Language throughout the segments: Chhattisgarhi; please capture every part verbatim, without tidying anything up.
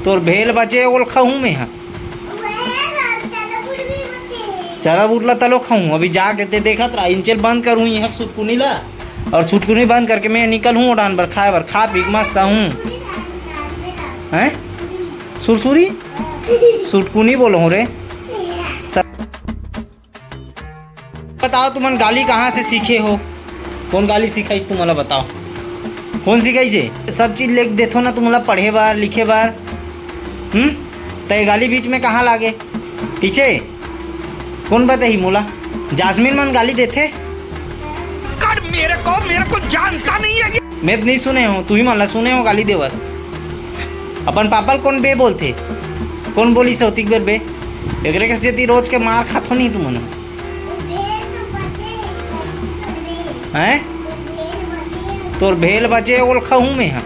तोर भेल बचे, ओल खाहूं मैं हा। चना बूट ला तलो खाहूं। अभी जाके ते देखत रहा, इंचल बंद करूं यहां सुटकुनी ला, और सुटकुनी बंद करके मैं निकल हूं ओढ़ान बर, खाए बर, खा पी के मस्त हूं। हैं? सुरसुरी? सुटकुनी बोलो हूं रे। स- बताओ, तुमन गाली कहाँ से सीखे हो? कौन गाली सिखाइस तुमला, बताओ? कौन सिखाइस हे? सब चीज लिख देथो ना तुमला पढ़े बर, लिखे बर। हम्म? त ये गाली बीच में कहाँ लागे? पीछे? कौन बताही मोला? जास्मिन मन गाली देथे? कर मेरे को, मेरे को जानता नहीं है ये। मैं तो नहीं सुने हो, तू ही मन ला सुने हो गाली देवत। अपन पापा ल कौन बे बोलथे? कौन बोलिस हे ओतिक बेर बे? एकरे के सेती रोज के मार खाथो नहीं तुमन। हैं? तोर भेल बचे, ओल खाहूं मैं हा।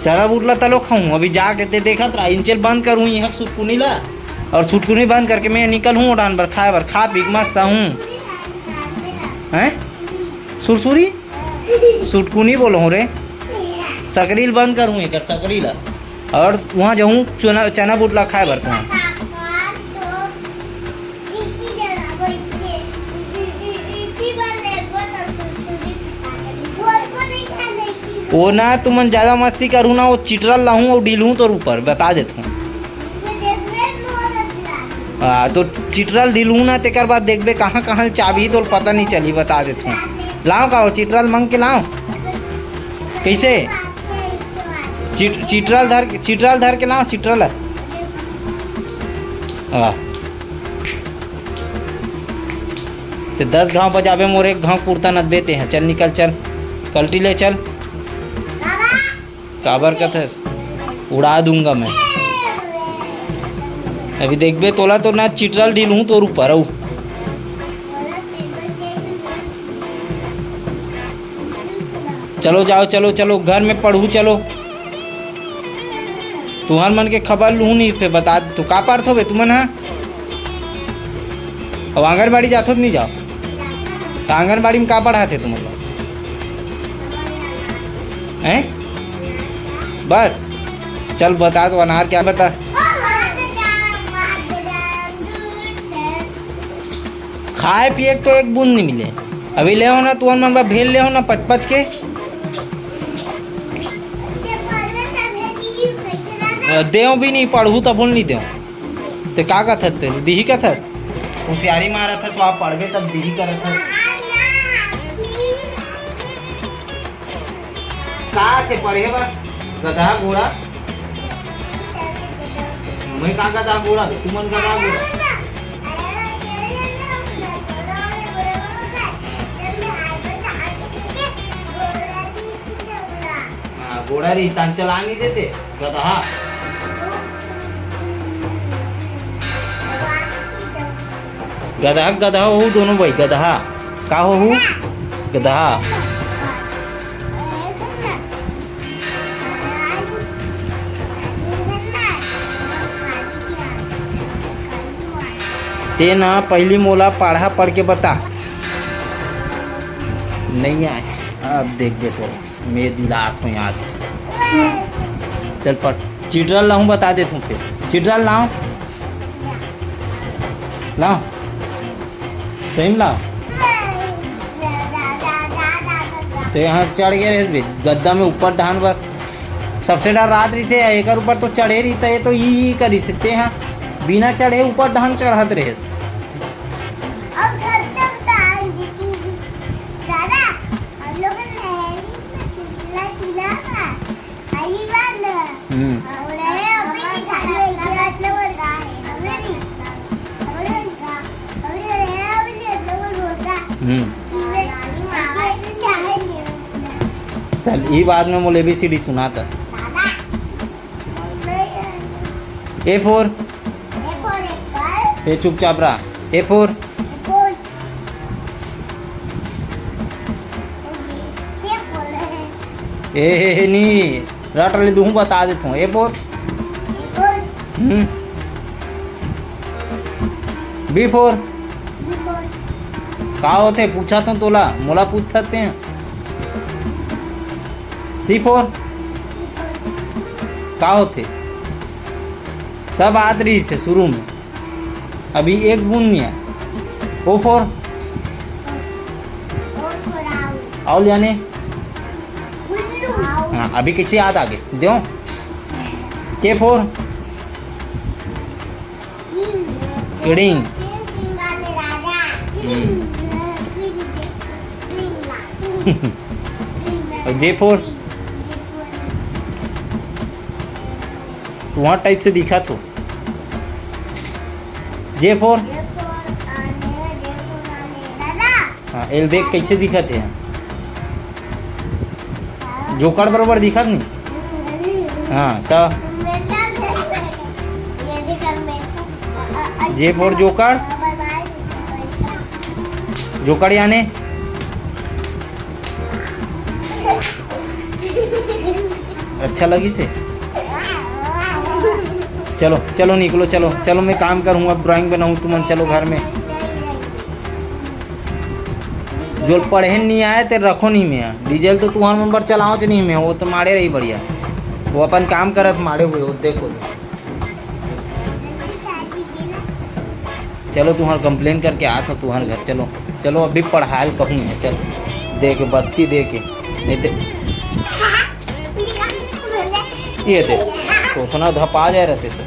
चना बूट ला तलो खाहूं। अभी जाके ते देखत रहा, इंचल बंद करूं यहां सुटकुनी ला, और सुटकुनी बंद करके मैं निकल हूं ओढ़ान बर, खाए बर, खा पी के मस्त हूं। हैं? सुरसुरी? सुटकुनी बोलो हूं रे। सकरी ल बंद करूं एकर, सकरी ला। और वहां जाहूं चना, चना बूट ला खाए बर तुहां। वो ना, तुमन ज्यादा मस्ती करहू ना, वो चिटरल लाहूं और डीलहूं तोर ऊपर, बता देत हूं। हाँ, तो चिटरल डीलहूं ना, तेकर बाद देखबे कहाँ कहाँ चाबही, तोर पता नहीं चली, बता देत हूं। लाओ का हो, चिटरल मंग के लाओ। कैसे? चिट-, चिटरल धर, चिटरल धर के लाओ, चिटरल। हाँ। ते दस घांव बजाबे, मोर एक घांव कुर्ता नदबे ते हैं। चल निकल, चल, कल्टी ले चल। काबर कथस? उड़ा दूंगा मैं। अभी देखबे, तोला तो ना चिटरल डीलहूं तोर ऊपर, अऊ। चलो जाओ, चलो, चलो, घर में पढ़ू, चलो। तुहर मन के खबर लूहूं नहीं, फिर बता, तू का पढ़थो बे, तुमन हा? अब आंगनबाड़ी जाथो तो नहीं जाओ? तो आंगनबाड़ी में का पढ़ाथे तुमन ला? हैं? बस, चल बता तो, अनार क्या बता? खाए पिए के तो एक बूंद नहीं मिले। अभी ले हो ना, तुमन मन बर भेल ले हो ना, पच पच के। देव भी नहीं, पढ़ू तब नहीं देव। ते का कथस ते? दिही कथस? होशियारी मारत हस, तो आप पढ़बे तब दिही करत हस। का थे पढ़े बर? गधा घोड़ा? मैं का गधा घोड़ा बे? तुमन गधा घोड़ा। हाँ, घोड़ा रही, तान चला नहीं देते, गधा। गधा, गधा हो दोनों भाई, गधा। का हो हू? गधा। ते ना पहली मोला पढ़ा पढ़ के बता। नहीं आए, अब देख दे तो। मैं दिलात हूँ याद। चल पट, चिटरल लाऊं, बता देत हूँ फिर। चिटरल लाओ। लाओ। सही में लाओ। ते यहाँ चढ़ गए रहे बे, गद्दा में ऊपर धान बर। सबसे डर रात रही थे, एकर ऊपर तो चढ़े रही था, ये तो ई, ई करी थे, ते यहाँ बिना चढ़े ऊपर धान चढ़त रहे। और घर तक डाल दी थी। दादा, हम लोग ने नहरी में चिल्ला चिल्ला था। अली बात ना। हम्म। और ये अभी निकाल लो, इसे हाथ में बोल रहा है। अभी नहीं। अभी नहीं। अभी नहीं। अभी नहीं। अभी नहीं। हम्म। कि मैं, कि मैं चाहे नहीं। चल, ई बाद में मोले एबीसीडी सुनाता। दादा। ए फोर। ए फोर एप्पल। ते चुपचाप रहा। ए फोर। एप्पल। एप्पल। ए, ए, ए, नी। रट ले, दूहूं बता देत हूं। ए फोर। एप्पल। हम्म। बी फोर। बी फोर। का होथे? पूछा तो तोला, मोला पूछत ते। सी फोर। सी फोर। का होथे? सब आत रहिस हे शुरू में, अभी एक बूंद नहीं आय। O for? Owl यानी? हाँ, अभी कइसे याद आगे? देव? K for? King. हम्म। अउ J for? तुंहर type से दिखत हो। J for? हाँ, एला देख कइसे दिखत हे। जोकर बरोबर दिखत नहीं। हाँ, त J for जोकर। जोकर यानी अच्छा लगिस हे। चलो, चलो निकलो, चलो, चलो, मैं काम करूँ, अब drawing बनाऊँ, तुमन चलो घर में। जो पढ़े नहीं आय, ते रखो नहीं में। डीजल तो तुंहर मन बर चलाओच नहीं में, वो तो माड़े रही बढ़िया। वो अपन काम करत माड़े हुए, वो देखो। चलो, तुंहर complain करके आत हो तुंहर घर। चलो, चलो, अभी पढ़ायल कहूँ मैं। चल, दे के बत्ती दे के, नहीं ते ये दे, सोचना धपा जाय रहते सब।